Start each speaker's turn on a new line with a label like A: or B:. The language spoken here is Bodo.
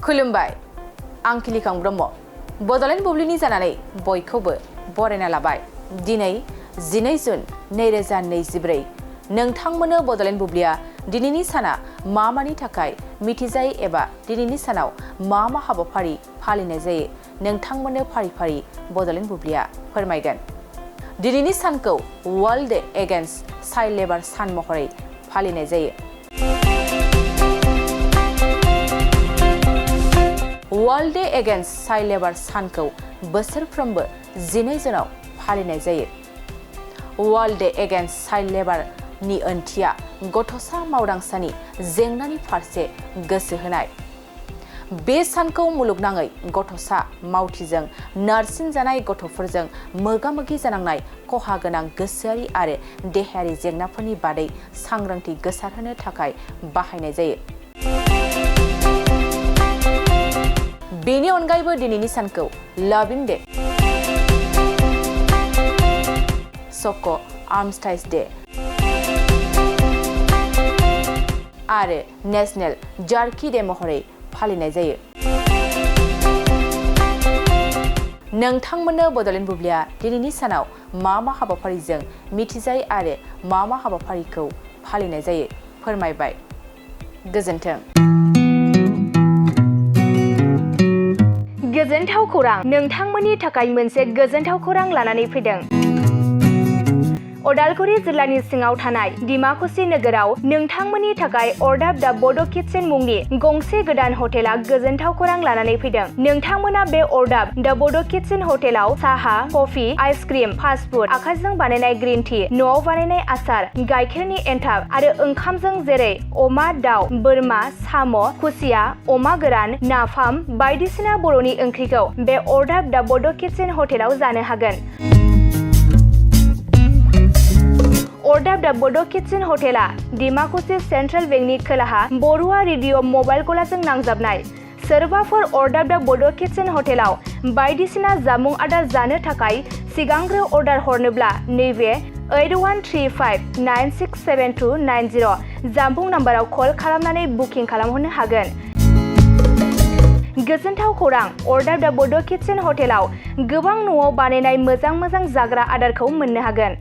A: खुलुमबाय आं खिलिखां ब्रह्म बड'लेण्ड बुब्लिनि जानानै बयखौबो बरायना लाबाय दिनै 12 जुन 2024 नोंथांमोननो बड'लेण्ड बुब्लिया दिनैनि साना मानि थाखाय मिथिजायो एबा दिनैनि सानाव मा हाबाफारि फालिनाय जायो नोंथांमोननो फारि फारि बड'लेण्ड बुब्लिया फोरमायगोन दिनैनि सानखौ वर्ल्ड डे एगेन्स्ट चाइल्ड लेबार सान महरै फालिनाय जायो वर्ल्ड डे एगेन्स्ट चाइल्ड लेबार सानखौ बोसोरफ्रोमबो 12 जुनाव फालिनाय जायो वर्ल्ड डे एगेन्स्ट चाइल्ड लेबार नि ओंथिया गथ'सा मावदांसानि जेंनानि फारसे गोसो होनाय बे सानखौ मुलुगनाङै गथ'सा मावथिजों नारसिनजानाय गथ'फोरजों मोगा-मोगि जानांनाय खहा गोनां गोसोआरि आरो देहायारि जेंनाफोरनि बादै सांग्रांथि गोसारहोनो थाखाय बाहायनाय जायो बेनि अनगायैबो दिनैनि सानखौ लाभिं डे सक' आर्मस्टाइस डे आरो नेशनेल जार्की डे महरै फालिनाय जायो नोंथांमोननो बड'लेण्ड बुब्लिया दिनैनि सानाव मा हाबाफारिजों मिथिजायो आरो मा हाबाफारिखौ फालिनाय जायो फोरमायबाय गोजोन्थों
B: गोजोनथाव खौरां नोंथांमोननि थाखाय मोनसे गोजोनथाव खौरां लानानै फैदों उदालगुरि जिल्लानि सिङाव थानाय डिमाकुसि नोगोराव नोंथांमोननि थाखाय अरदाब दा बड' किटचेन मुंनि गंसे गोदान हटेला गोजोनथाव खौरां लानानै फैदों नोंथांमोना बे अरदाब दा बड' किटचेन हटेलाव साहा कफि आइसक्रिम फास्ट फुड आखाइजों बानायनाय ग्रीन टि न'आव बानायनाय आसार गाइखेरनि एन्थाब आरो ओंखामजों जेरै अमा दाउ बोरमा साम' खुसिया अमा गोरान नाफाम बायदिसिना बर'नि ओंख्रिखौ बे अरदाब दा बड' किटचेन हटेलाव जानो हागोन अरदाब दा बड' किटचेन हटेला डिमाकुसि सेन्ट्रेल बेंकनि खोलाहा बरुवा रेडिअ मबाइल गलाजों नांजाबनाय सोरबाफोर अरदाब दा बड' किटचेन हटेलाव बायदिसिना जामुं आदार जानो थाखाय सिगांग्रो अर्डार हरनोब्ला नैबे 8135967290 जामबुं नाम्बाराव कल खालामनानै बुकिं खालामहरनो हागोन गोजोनथाव खौरां अरदाब दा बड' किटचेन हटेलाव गोबां न'आव बानायनाय मोजां जाग्रा आदारखौ मोननो हागोन